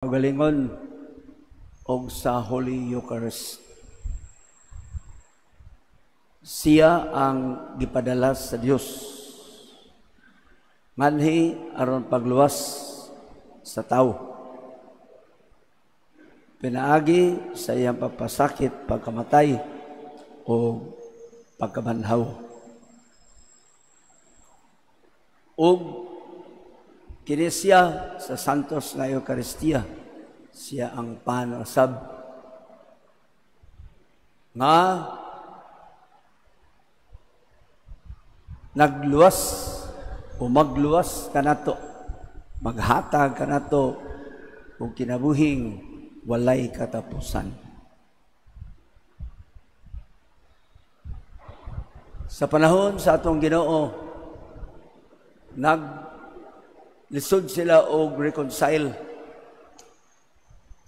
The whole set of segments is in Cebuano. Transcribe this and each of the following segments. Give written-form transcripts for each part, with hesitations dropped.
Kaugalingon og sa Holy Eucharist. Siya ang gipadala sa Dios nganhi aron pagluwas sa tawo. Pinaagi sa iyang pagpasakit, pagkamatay o pagkabanhaw. Og kini siya sa Santos nga Eucharistia, siya ang panasab nga nagluwas o magluwas kanato, maghatag kanato og kinabuhing walay katapusan. Sa panahon sa atong Ginoo, naglisod sila og reconcile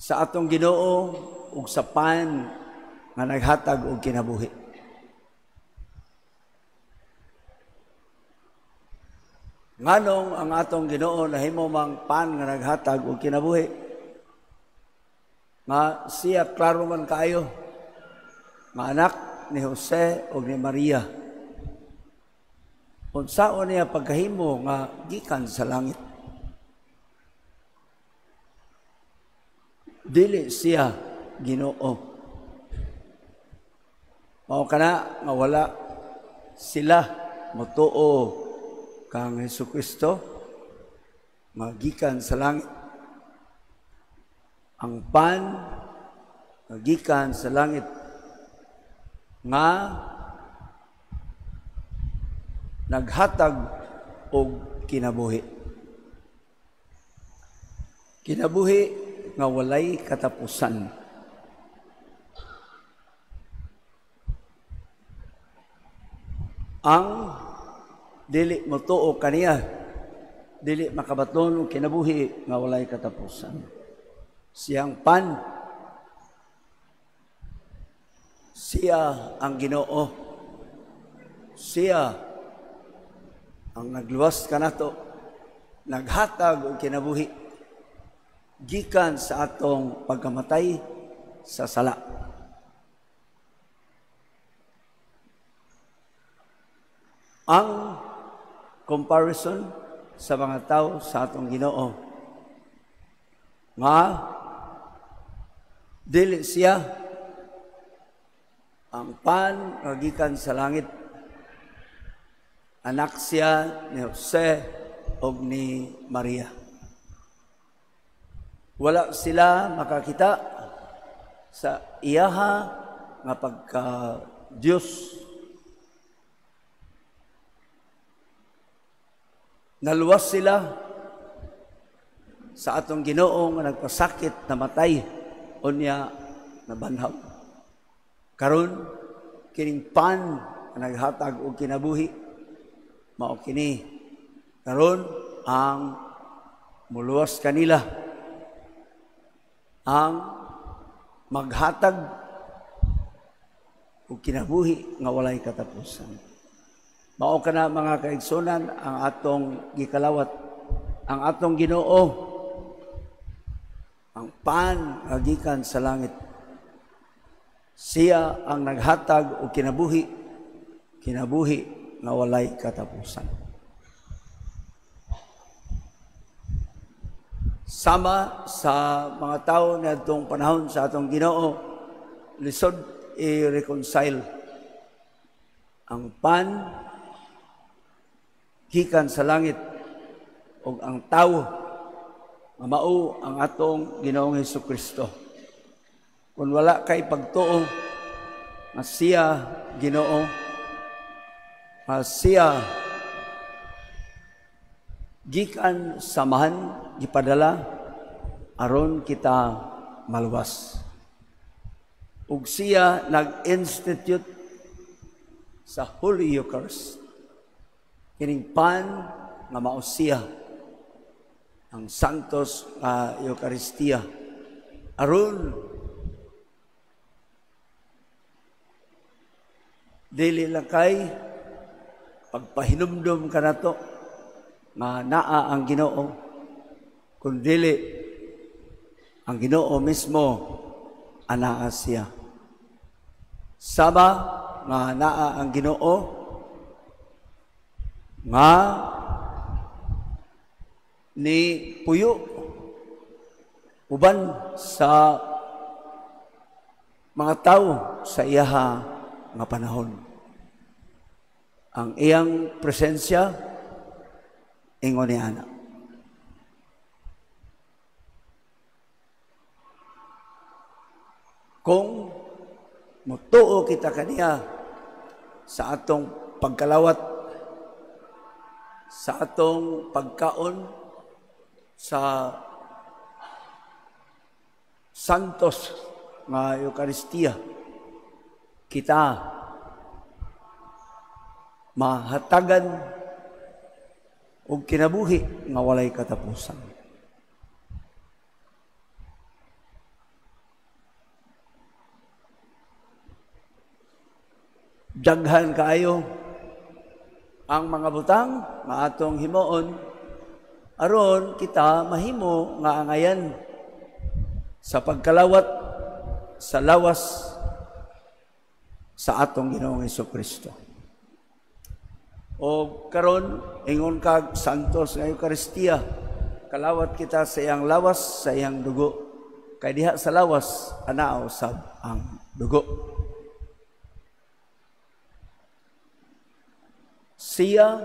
sa atong Ginoo ug sa pan nga naghatag og kinabuhi. Nganong ang atong Ginoo nahimo mang pan nga naghatag og kinabuhi? Nga siya klaro man kaayo nga anak ni Jose ug ni Maria. Unsaon niya pagkahimo nga gikan sa langit? Dili siya Ginoo. Mao kana nga wala sila motuo kang Hesukristo nga gikan sa langit. Ang pan nga gikan sa langit nga naghatag og kinabuhi. Kinabuhi nga walay katapusan. Ang dili motuo kaniya, dili makabaton og kinabuhi nga walay katapusan. Siyang pan, siya ang Ginoo, siya ang nagluwas kanato, naghatag og kinabuhi gikan sa atong pagkamatay sa sala. Ang comparison sa mga tao sa atong Ginoo nga dili siya ang pan nga gikan sa langit, anak siya ni Jose og ni Maria. Wala sila makakita sa iyaha nga pagka Dios. Naluwas sila sa atong Ginoo nga nagpasakit, namatay, unya nabanhaw. Karon kining pan nga naghatag og kinabuhi, mao kini karon ang muluwas kanila, ang maghatag og kinabuhi nga walay katapusan. Mao kana mga kaigsunan ang atong gikalawat, ang atong Ginoo, ang pan nga gikan sa langit. Siya ang naghatag og kinabuhi, kinabuhi nga walay katapusan. Sama sa mga tao niadtong panahon sa atong Ginoo, lisod i-reconcile ang pan gikan sa langit og ang tawo nga mao ang atong Ginoong Hesukristo. Kung wala kay pagtuo nga siya Ginoo, nga siya gikan samahan gipadala aron kita maluwas. Ug siya nag-institute sa Holy Eucharist, kining pan nga mao siya ang Santos nga Eucharistia, aron dili lang kay pagpahinumdum kanato nga naa ang Ginoo, kun dili Ang Ginoo mismo anaa siya. Sama nga naa ang Ginoo nga ni puyo uban sa mga tawo sa iyaha nga panahon. Ang iyang presensya ingon ni ana. Kung mutuo kita kaniya sa atong pagkalawat, sa atong pagkaon, sa Santos nga Eucharistia, kita mahatagan og kinabuhi nga walay katapusan. Daghan kaayo ang mga butang nga atong himuon aron kita mahimo nga angayan sa pagkalawat sa lawas sa atong Ginoong Hesukristo. O karon ingon kag Santos nga Eucharistia, kalawat kita sa iyang lawas, sa iyang dugo. Kay diha sa lawas anaa usab ang dugo. Siya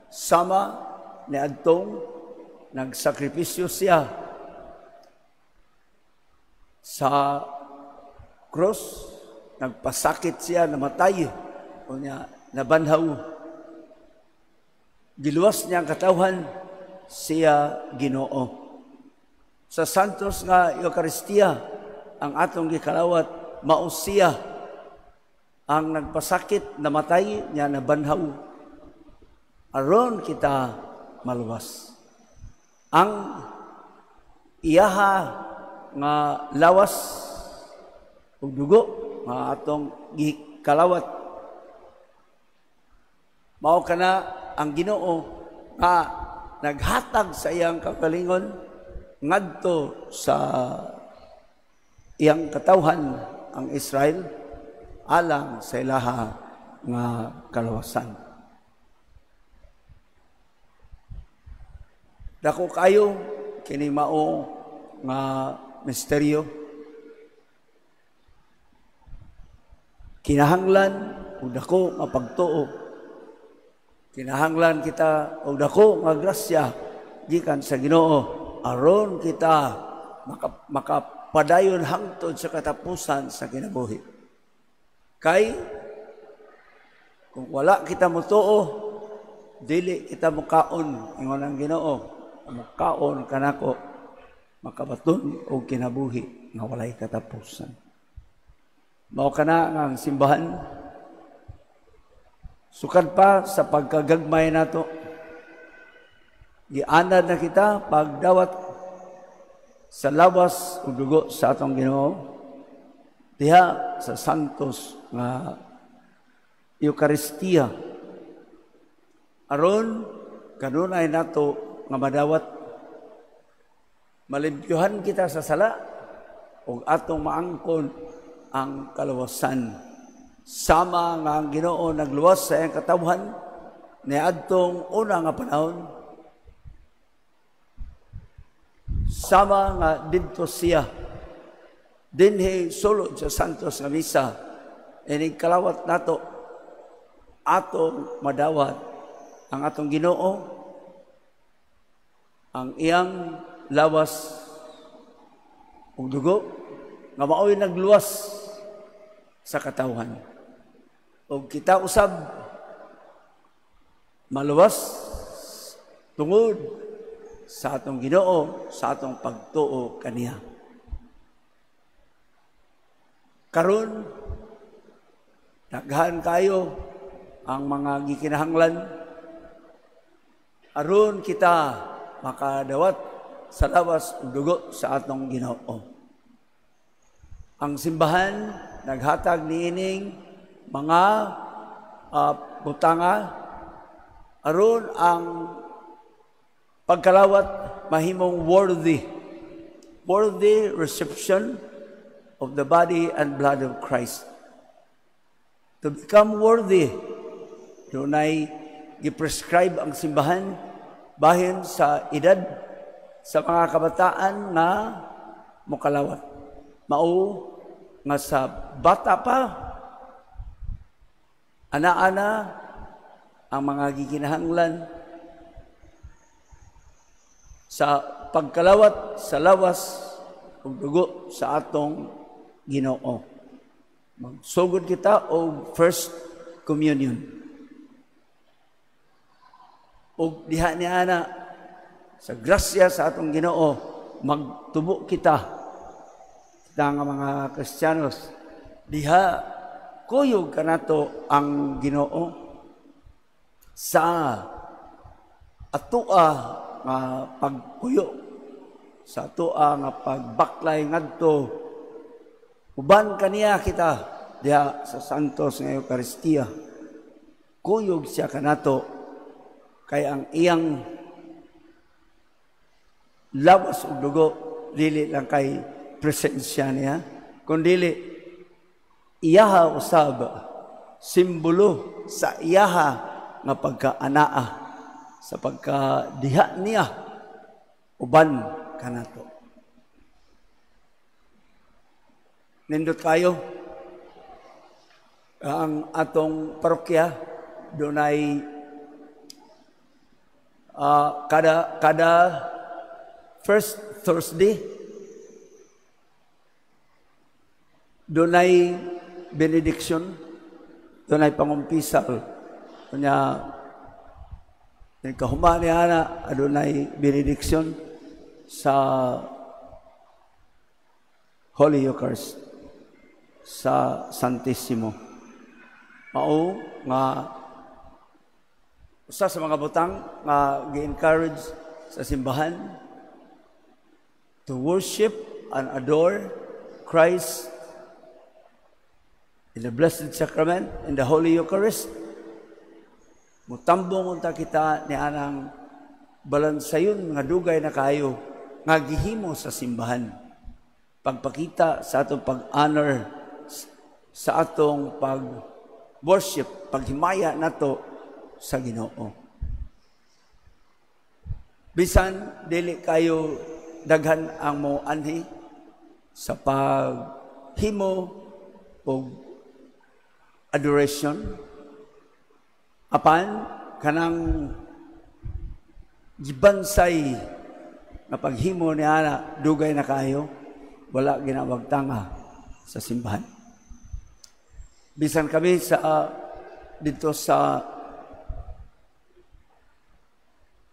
sama niadtong nagsakripisyo siya sa cross, nagpasakit siya, namatay, o niya nabanhaw. Giluwas niya ang katawhan, siya Ginoo. Sa Santos nga Eucharistia, ang atong gikalawat, mao siya ang nagpasakit, namatay, niya nabanhaw. Aron kita maluwas. Ang iyaha nga lawas ug dugo nga atong gikalawat, mao kana ang Ginoo nga naghatag sa iyang kaugalingon ngadto sa iyang katawhan ang Israel alang sa ilaha nga kalawasan. Dako kayo kini mao nga misteryo. Kinahanglan og dako nga pagtuo. Kinahanglan kita og dako nga grasya gikan sa Ginoo aron kita makapadayon hangtod sa katapusan sa kinabuhi. Kay kung wala kita motuo, dili kita mukaon ingon ang Ginoo, mukaon kanako makabaton og kinabuhi nga walay katapusan. Mao kana nga ang simbahan sukad pa sa pagkagagmay nato, gianad na kita pagdawat sa lawas ug dugo sa atong Ginoo diha sa Santos nga Eucharistia, aron kanunay nato nga madawat, malimpyuhan kita sa sala ug atong maangkon ang kalawasan. Sama nga ang Ginoo nagluwas sa iyang katawhan niadtong una nga panahon, sama nga didto siya dinhi sulod sa Santos nga Misa, inig kalawat nato atong madawat ang atong Ginoo, ang iyang lawas ug dugo nga maoy nagluwas sa katawhan. Og kita usab maluwas tungod sa atong Ginoo, sa atong pagtuo kaniya. Karon daghan kayo ang mga gikinahanglan aron kita makadawat sa lawas ug dugo sa atong Ginoo. Ang simbahan naghatag niining mga butanga aron ang pagkalawat mahimong worthy. Worthy reception of the body and blood of Christ. To become worthy, dunay gi-prescribe ang simbahan bahin sa edad sa mga kabataan nga mokalawat. Mao nga sa bata pa, ana-ana ang mga gikinahanglan sa pagkalawat sa lawas ug dugo sa atong Ginoo. Magsugod kita og first communion. Ug diha ni ana sa grasya sa atong Ginoo, magtubo kita kita nga mga Kristiyanos diha, kuyog kanato ang Ginoo sa atoa nga pagpuyo, sa atoa nga pagbaklay ngadto uban kaniya kita diha sa Santos nga Eukaristiya. Kuyog siya kanato kay ang iyang lawas ug dugo dili lang kay presensya niya, kundili iyaha usab simbolo sa iyaha nga pagkaanaa, sa pagkadiha niya uban kanato. Nindot kayo ang atong parokya, dunay kada kada first Thursday dunay benediction, dunay pangumpisal. Unya kahuma ni ana, adunay benediction sa Holy Eucharist sa Santissimo. Mao nga usa sa mga butang nga gi-encourage sa simbahan to worship and adore Christ in the Blessed Sacrament, in the Holy Eucharist. Mutambong unta kita ni anang balansayon nga dugay na kayo nga gihimo sa simbahan. Pagpakita sa atong pag-honor, sa atong pag-worship, paghimaya nato sa Ginoo. Bisan dili kayo daghan ang mo anhi sa paghimo og adoration, apan kanang gibansay nga paghimo ni ana dugay na kayo wala ginawagtanga sa simbahan. Bisan kami sa dito sa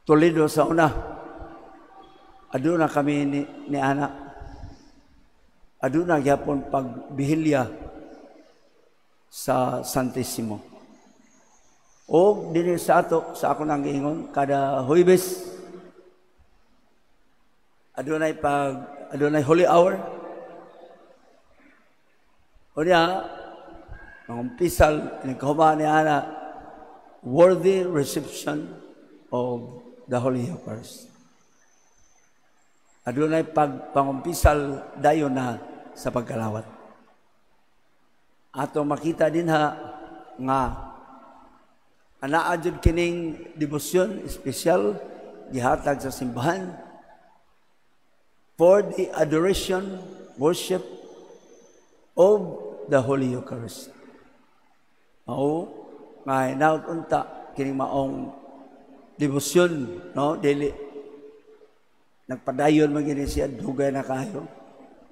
Toledo sa una, aduna kami ni ana, aduna gyapon pagbihilya sa Santissimo. O dinhi sa ato, sa ako nang giingon, kada Huwebes adunay Holy Hour. Unya mangumpisal nagkahuman ni ana, worthy reception of the Holy Eucharist. Adunay pagpangumpisal dayon na sa pagkalawat. Ato makita dinha nga anaa jud kining debosyon espesyal gihatag sa simbahan for the adoration, worship of the Holy Eucharist. Mao nga hinaut unta kining maong debosyon, no, dili nagpadayon man gini siya dugay na kayo.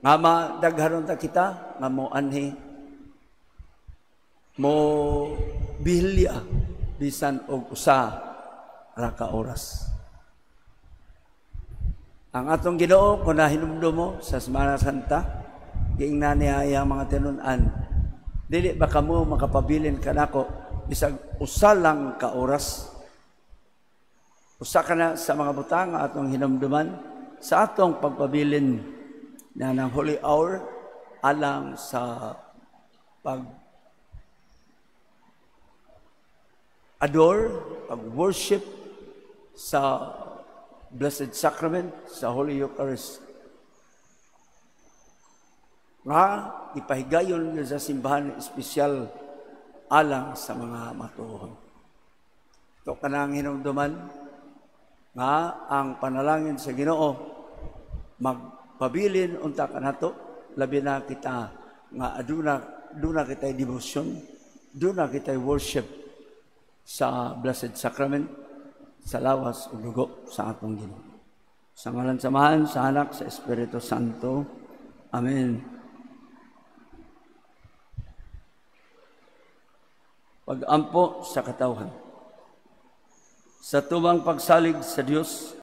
Nga madaghanon ta kita nga mo anhi, mo bihilya bisan og usa ra ka oras. Ang atong Ginoo, kung nahinumdum mo sa Semana Santa, giingnan niya iyang mga tinun-an, "Dili ba kamo makapabilin kanako bisag usa lang ka oras?" Usa ka na sa mga butang nga atong hinumduman sa atong pagpabilin na ng Holy Hour alang sa pag adore, pag-worship sa Blessed Sacrament, sa Holy Eucharist. Nga ipahigayon sa simbahan, espesyal alang sa mga matuohon. Ito kanang hinumduman nga ang panalangin sa Ginoo magpabilin unta kanato, labi na kita nga aduna duna kitay devotion, duna kitay worship sa Blessed Sacrament, sa lawas ug dugo sa atong Ginoo. Sa ngalan sa Amahan, sa Anak, sa Espiritu Santo. Amen. Pag-ampo sa katawhan. Sa tumang pagsalig sa Dios,